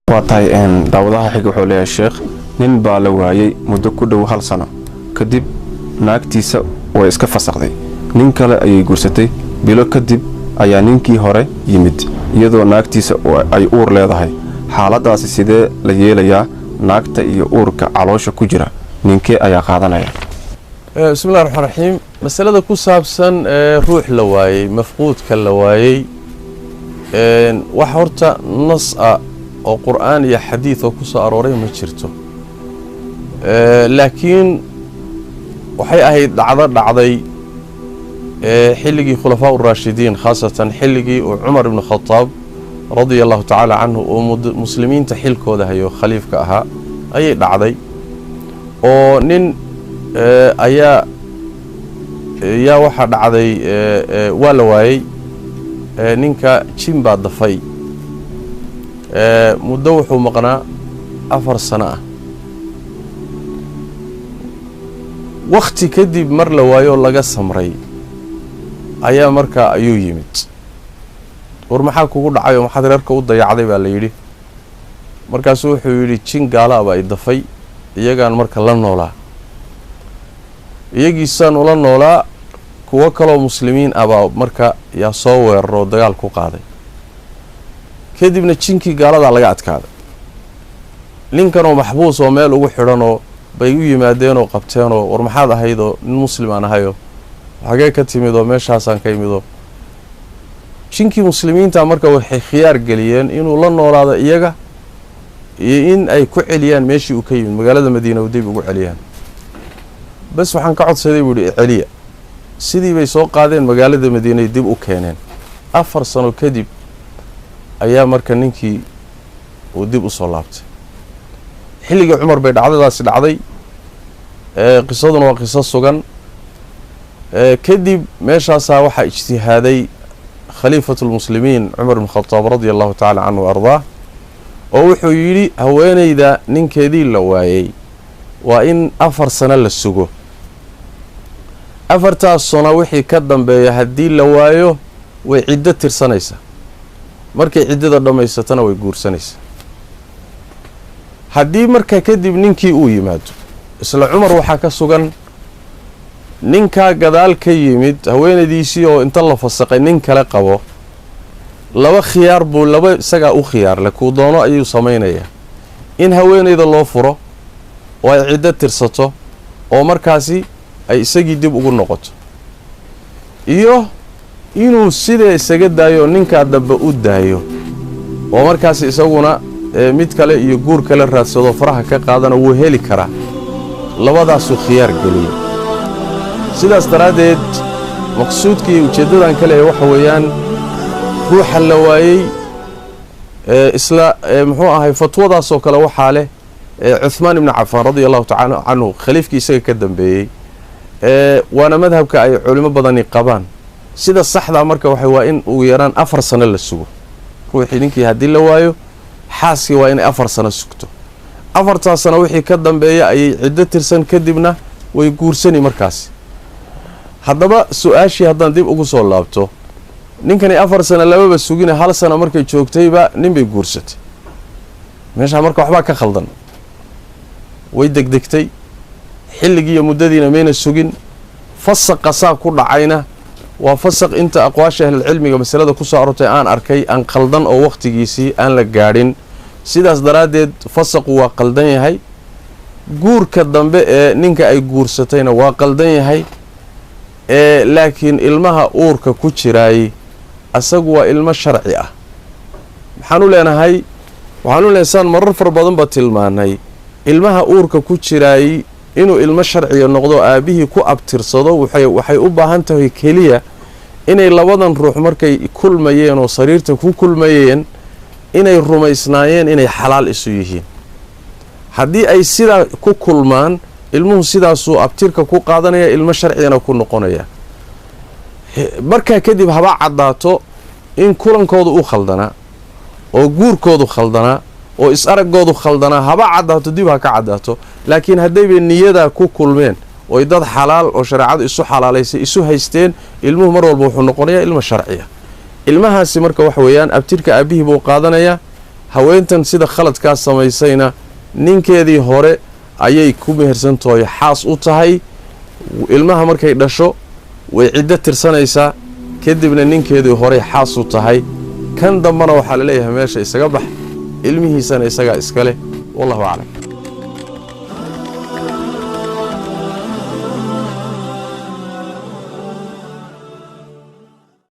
Waa tahay. Daawadaha xiga wuxuu leeyahay: "Sheekh, nin baa la waayey muddo ku dhow hal sano. Kadib naagtiisa way iska fasaqday, nin kale ayay guursatay. Bilo kadib ayaa ninkii hore yimid iyadoo naagtiisa ay uur leedahay. Xaaladaasi sidee la yeelayaa? Naagta iyo uurka caloosha ku jira ninkee ayaa qaadanaya?" Bismillahi raxmaan raxiim. Masalada ku saabsan ruux la waayey, mafquudka la waayey, wax horta nas ah oo qur'aan iyo xadiid oo ku soo arooray ma jirto. Laakiin waxay ahayd dhacdo dhacday xilligii khulafaa uraashidiin, khaasatan xilligii uu Cumar ibnu Khadaab radia Allahu tacaala canhu uu muslimiinta xilkooda hayo, khaliifka ahaa, ayay dhacday oo nin ayaa yaa waxaa dhacday waa la waayey ninka, jin baa dafay. Muddo wuxuu maqnaa 4 sano ah. Wakhti kadib mar la waayo oo laga samray ayaa markaa ayuu yimid. "War, maxaa kugu dhacay oo maxaad reerka u dayacday?" baa la yidhi. Markaasuu wuxuu yidhi: "Jin gaalaaba i dafay, iyagaan marka la noolaa, iyagiisaan ula noolaa. Kuwo kaloo muslimiin ah baa marka yaa soo weeraroo dagaal ku qaaday. Kadibna jinkii gaaladaa laga adkaaday. Ninkanoo maxbuus oo meel ugu xidhanoo bay u yimaadeenoo qabteenoo, 'War, maxaad ahaydoo?' 'Nin muslim aan ahayoo.' 'Xagee ka timidoo?' 'Meeshaasaan ka imidoo.' Jinkii muslimiinta marka waxay khiyaar geliyeen inuu la noolaado iyaga iyo in ay ku celiyaan meeshii uu ka yimid, magaalada Madiina, u dib ugu celiyaan. 'Bas, waxaan ka codsaday,' buu yihi, 'celiya.' Sidii bay soo qaadeen, magaalada Madiinay dib u keeneen. 4 sano kadib ayaa marka ninkii uu dib u soo laabtay. Xilligii Cumar bay dhacdadaasi dhacday. Qisaduna waa qiso sugan. Kadib meeshaasaa waxaa ijtihaaday khaliifatulmuslimiin Cumar ibn Khadaab radia Allahu tacala canhu wa ardaah, oo wuxuu yidhi: haweeneyda ninkeedii la waayey waa in 4 sano la sugo. Afartaas sano wixii ka dambeeya haddii la waayo, way ciddo tirsanaysaa. Markay ciddada dhammaysatana way guursanaysaa. Haddii marka kadib ninkii uu yimaado," isla Cumar waxaa ka sugan, ninkaa gadaal ka yimid haweenaydiisii oo inta la fasaqay nin kale qabo, laba khiyaar buu, laba isagaa u khiyaar leh, kuu doono ayuu samaynayaa: in haweenayda loo furo oo ay ciddo tirsato oo markaasi ay isagii dib ugu noqoto, iyo inuu sidee isaga daayo, ninkaa dambe u daayo, oo markaasi isaguna mid kale iyo guur kale raadsado, faraha ka qaadana wuu heli karaa. Labadaasuu khiyaar geliyey. Sidaas daraaddeed, maqsuudka iyo ujeeddadan kale ee waxa weeyaan ruuxa la waayey, isla muxuu ahay, fatwadaasoo kale waxaa leh Cuhmaan ibnu Cafaan radia Allahu tacala canhu, khaliifkii isaga ka dambeeyey, waana madhabka ay culimo badani qabaan. Sida saxdaa marka waxa waa in ugu yaraan 4 sano la sugo ruuxii. Ninkii haddii la waayo, xaaskii waa inay 4 sano sugto. Afartaas sano wixii ka dambeeya ayay ciddo tirsan, kadibna way guursani markaasi. Haddaba su-aashii haddaan dib ugu soo laabto, ninkani 4 sano lababa sugina, hal sano markay joogtayba nin bay guursatay. Meeshaa marka waxbaa ka khaldan. Way degdegtay, xilligii iyo muddadiina mayna sugin. Fasaqa saa ku dhacayna waa fasaq inta aqwaasha ahlulcilmiga masalada ku soo aroortay aan arkay aan qaldan oo wakhtigiisii aan la gaadhin. Sidaas daraaddeed fasaqu waa qaldan yahay, guurka dambe ee ninka ay guursatayna waa qaldan yahay. Laakiin ilmaha uurka ku jiraayey asagu waa ilmo sharci ah. Maxaan u leenahay? Waxaan u leenahay, saan marar fara badan ba tilmaanay, ilmaha uurka ku jiraayey inuu ilmo sharciga noqdo, aabbihii ku abtirsado, waxay u baahan tahay keliya inay labadan ruux markay kulmayeen oo sariirta ku kulmayeen inay rumaysnaayeen inay xalaal isu yihiin. Haddii ay sidaa ku kulmaan, ilmuhu sidaasuu abtirka ku qaadanaya, ilmo sharcigana ku noqonaya. Markaa kadib haba caddaato in kulankoodu u khaldanaa oo guurkoodu khaldanaa oo is-araggoodu khaldanaa, haba caddaato, dib ha ka caddaato. Laakiin haddayba niyadaa ku kulmeen oy dad xalaal oo shareecadu isu xalaalaysay isu haysteen, ilmuhu mar walba wuxuu noqonayaa ilmo sharciya. Ilmahaasi marka waxa weeyaan abtirka aabbihii buu qaadanayaa. Haweentan sida khaladkaa samaysayna ninkeedii hore ayay ku mehersantahoy xaas u tahay. Ilmaha markay dhasho way ciddo tirsanaysaa, kadibna ninkeedii horey xaas u tahay. Kan dambena waxaa la leeyahay meesha isaga bax, ilmihiisana isagaa iska leh. Wallahu aclam.